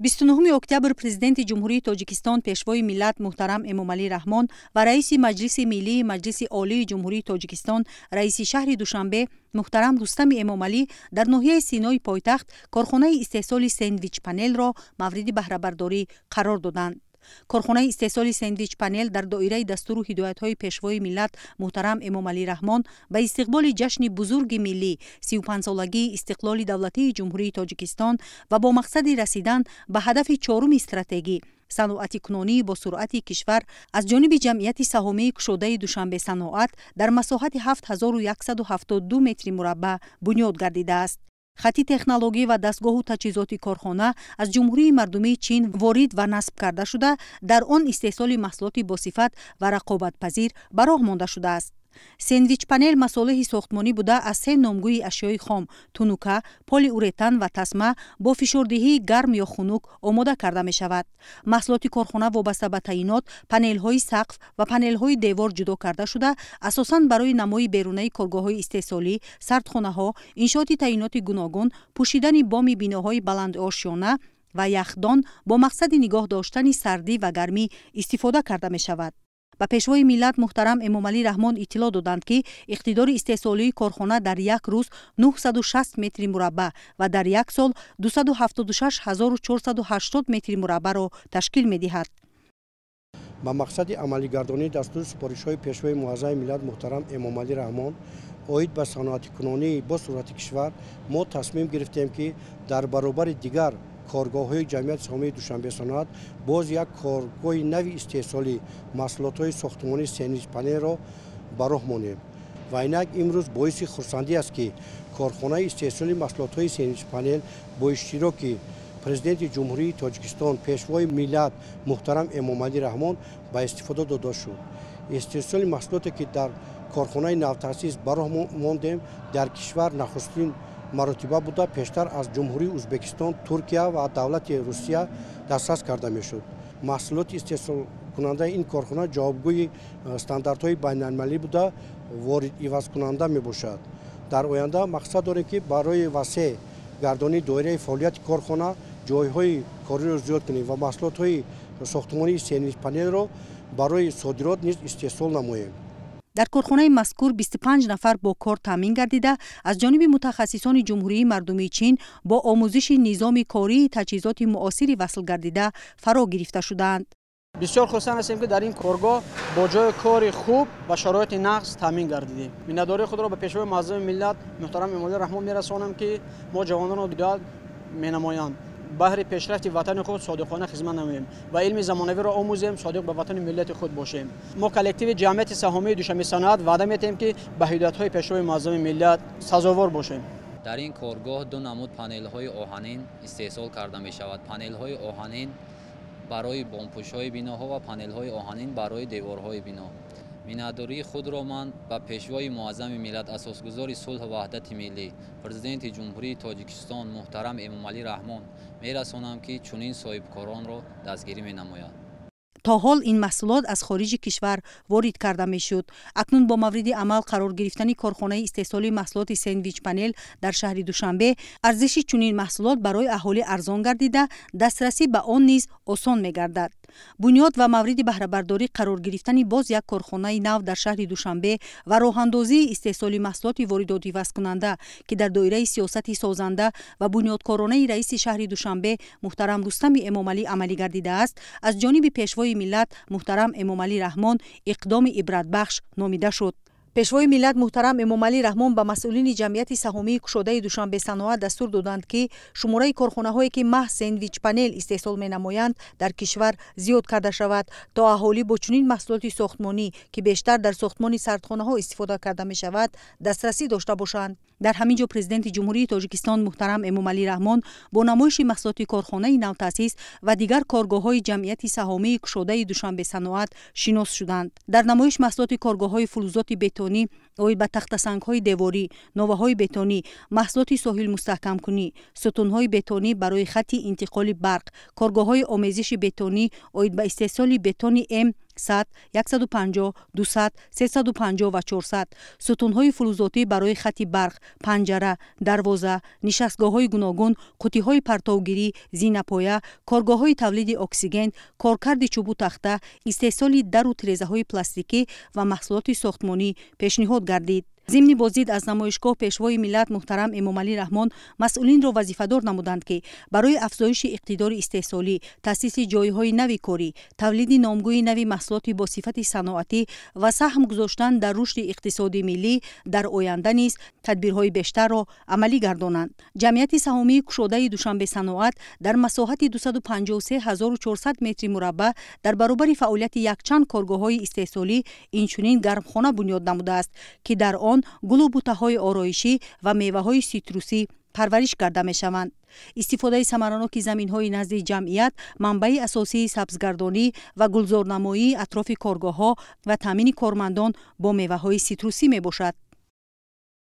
29 октябр Президенти Ҷумҳурии Тоҷикистон, Пешвои миллат муҳтарам Эмомалӣ Раҳмон ва Раиси Маҷлиси Миллии Маҷлиси Олии Ҷумҳурии Тоҷикистон, Раиси шаҳри Душанбе муҳтарам Рустами Эмомалӣ дар ноҳияи Синои пойтахт корхонаи истеҳсоли сендвич-панелро мавриди баҳрабардорӣ қарор доданд. Корхонаи истеҳсоли сендвич-панел дар доираи дастуру ҳидоятҳои Пешвои миллат муҳтарам Эмомалӣ Раҳмон ба истиқболи ҷашни бузурги миллӣ, 35-солагии истиқлоли давлатии Ҷумҳурии Тоҷикистон ва бо мақсади расидан ба ҳадафи чоруми стратегӣ, саноатикунонии босуръати кишвар, аз ҷониби ҷамъияти саҳомии кушодаи Душанбесаноат дар масоҳати 7172 метри мураббаъ бунёд гардидааст. Хати технологӣ ва дастгоҳу таҷҳизоти корхона аз Ҷумҳурии Мардумии Чин ворид ва насб карда шуда, дар он истеҳсоли маҳсулоти босифат ва рақобатпазир ба роҳ монда шудааст. Сендвич-панел масолеҳи сохтмонӣ буда, аз се номгӯи ашёи хом, тунука, полиуретан ва тасма бо фишордиҳии гарм ё хунук омода карда мешавад. Маҳсулоти корхона вобаста ба таъинот, панелҳои сақф ва панелҳои девор ҷудо карда шуда, асосан барои намои берунаи коргоҳҳои истеҳсолӣ, сардхонаҳо, иншооти таъиноти гуногун, пӯшидани боми биноҳои баландошёна ва яхдон бо мақсади нигоҳ доштани сардӣ ва гармӣ истифода карда мешавад. Ба Пешвои миллат муҳтарам Эмомалӣ Раҳмон иттилоъ доданд, ки иқтидори истеҳсолии корхона дар як рӯз 960 метри мураббаъ ва дар як сол 276 480 метри мураббаъро ташкил медиҳад. Ба мақсади амалигардонии дастури супоришҳои Пешвои муаззами миллат муҳтарам Эмомалӣ Раҳмон оид ба саноатикунонии босуръати кишвар мо тасмим гирифтем, ки дар баробари дигар коргоҳҳои ҷамъияти саҳомии Душанбесаноат боз як коргоҳи нави истеҳсолии маҳсулотҳои сохтмонии сендвич-панелро ба роҳ монем. Ва инак имрӯз боиси хурсандӣ аст, ки корхонаи истеҳсоли маҳсулотҳои сендвич-панел бо иштироки Президенти Ҷумҳурии Тоҷикистон, Пешвои миллат муҳтарам Эмомалӣ Раҳмон ба истифода дода шуд. Истеҳсоли маҳсулоте, ки дар корхонаи навтаъсис ба роҳ мондем, дар кишвар нахустин маротиба буда, пештар аз Ҷумҳурии Ӯзбекистон, Туркия ва давлати Русия дастрас карда мешуд. Маҳсулоти истеҳсолкунандаи ин корхона ҷавобгӯи стандартҳои байналмилалӣ буда, ворид ивазкунанда мебошад. Дар оянда мақсад дорем, ки барои васеъ гардонии доираи фаъолияти корхона ҷойҳои кориро зиёд кунем ва маҳсулотҳои сохтмонии сендвич-панелро барои содирот низ истеҳсол намоем. Дар корхонаи мазкур 25 нафар бо кор таъмин гардида, аз ҷониби мутахассисони Ҷумҳурии Мардумии Чин бо омӯзиши низоми кории таҷҳизоти муосири васл гардида фаро гирифта шудаанд. Бисёр хурсанд ҳастем, ки дар ин коргоҳ бо ҷои кори хуб ва шароити нағз таъмин гардидем. Миннатдории худро ба Пешвои муаззами миллат муҳтарам Эмомалӣ Раҳмон мерасонам, ки мо ҷавононро ҳидоят менамоянд. Баҳри пешрафти ватани худ содиқона хизмат намоем ва илми замонавиро омӯзем, содиқ ба ватани миллати худ бошем. Мо, коллективи ҷамъияти саҳомии Душанбесаноат, ваъда метиҳем, ки ба ҳидоятҳои Пешвои муаззами миллат сазовор бошем. Дар ин коргоҳ ду намуд панелҳои оҳанин истеҳсол карда мешавад: панелҳои оҳанин барои бомпӯшҳои биноҳо ва панелҳои оҳанин барои деворҳои бино. Миннатдории худро ман ба Пешвои муаззами миллат, Асосгузори сулҳу ваҳдати миллӣ, Президенти Ҷумҳурии Тоҷикистон муҳтарам Эмомалӣ Раҳмон мерасонам, ки чунин соҳибкоронро дастгирӣ менамояд. То ҳол ин маҳсулот аз хориҷи кишвар ворид карда мешуд. Акнун бо мавриди амал қарор гирифтани корхонаи истеҳсоли маҳсулоти сендвич-панел дар шаҳри Душанбе арзиши чунин маҳсулот барои аҳолӣ арзон гардида, дастрасӣ ба он низ осон мегардад. Бунёд ва мавриди баҳрабардорӣ қарор гирифтани боз як корхонаи нав дар шаҳри Душанбе ва роҳандозии истеҳсоли маҳсулоти воридотивазкунанда, ки дар доираи сиёсати созанда ва бунёдкоронаи раиси шаҳри Душанбе муҳтарам Рустами Эмомалӣ амалӣ гардидааст, аз ҷониби Пешвои миллат муҳтарам Эмомалӣ Раҳмон иқдоми ибратбахш номида шуд. Пешвои миллат муҳтарам Эмомалӣ Раҳмон ба масъулини ҷамъияти саҳомии кушодаи Душанбесаноат дастур доданд, ки шумораи корхонаҳое, ки маҳз сендвич-панел истеҳсол менамоянд, дар кишвар зиёд карда шавад, то аҳолӣ бо чунин маҳсулоти сохтмонӣ, ки бештар дар сохтмони сардхонаҳо истифода карда мешавад, дастрасӣ дошта бошанд. Дар ҳамин ҷо Президенти Ҷумҳурии Тоҷикистон муҳтарам Эмомалӣ Раҳмон бо намоиши маҳсулоти корхонаи навтаъсис ва дигар коргоҳҳои ҷамъияти саҳомии кушодаи Душанбесаноат шинос шуданд. Дар намоиш маҳсулоти коргоҳҳои фулузоти бетонӣ оид ба тахтасангҳои деворӣ, новаҳои бетонӣ, маҳсулоти соҳилмустаҳкамкунӣ, сутунҳои бетонӣ барои хатти интиқоли барқ, коргоҳҳои омезиши бетонӣ оид ба истеҳсоли бетони М 100, 150, 200, 350 ва 400, сутунҳои фулузотӣ барои хати барқ, панҷара, дарвоза, нишастгоҳҳои гуногун, қуттиҳои партовгирӣ, зинапоя, коргоҳҳои тавлиди оксиген, коркарди чӯбу тахта, истеҳсоли дару тирезаҳои пластикӣ ва маҳсулоти сохтмонӣ пешниҳод гардид. Зимни боздид аз намоишгоҳ Пешвои миллат муҳтарам Эмомалӣ Раҳмон масъулинро вазифадор намуданд, ки барои афзоиши иқтидори истеҳсолӣ, таъсиси ҷойҳои нави корӣ, тавлиди номгӯи нави маҳсулоти бо сифати саноатӣ ва саҳм гузоштан дар рушди иқтисоди миллӣ дар оянда низ тадбирҳои бештарро амалӣ гардонанд. Ҷамъияти саҳомии кушодаи Душанбе саноат дар масоҳати 253 400 метри мураббаъ дар баробари фаъолияти якчанд коргоҳҳои истеҳсолӣ инчунин гармхона бунёд намудааст, ки дар он гулу бутаҳои ороишӣ ва меваҳои ситрусӣ парвариш карда мешаванд. Истифодаи самараноки заминҳои назди ҷамъият манбаи асосии сабзгардонӣ ва гулзорнамоии атрофи коргоҳҳо ва таъмини кормандон бо меваҳои ситрусӣ мебошад.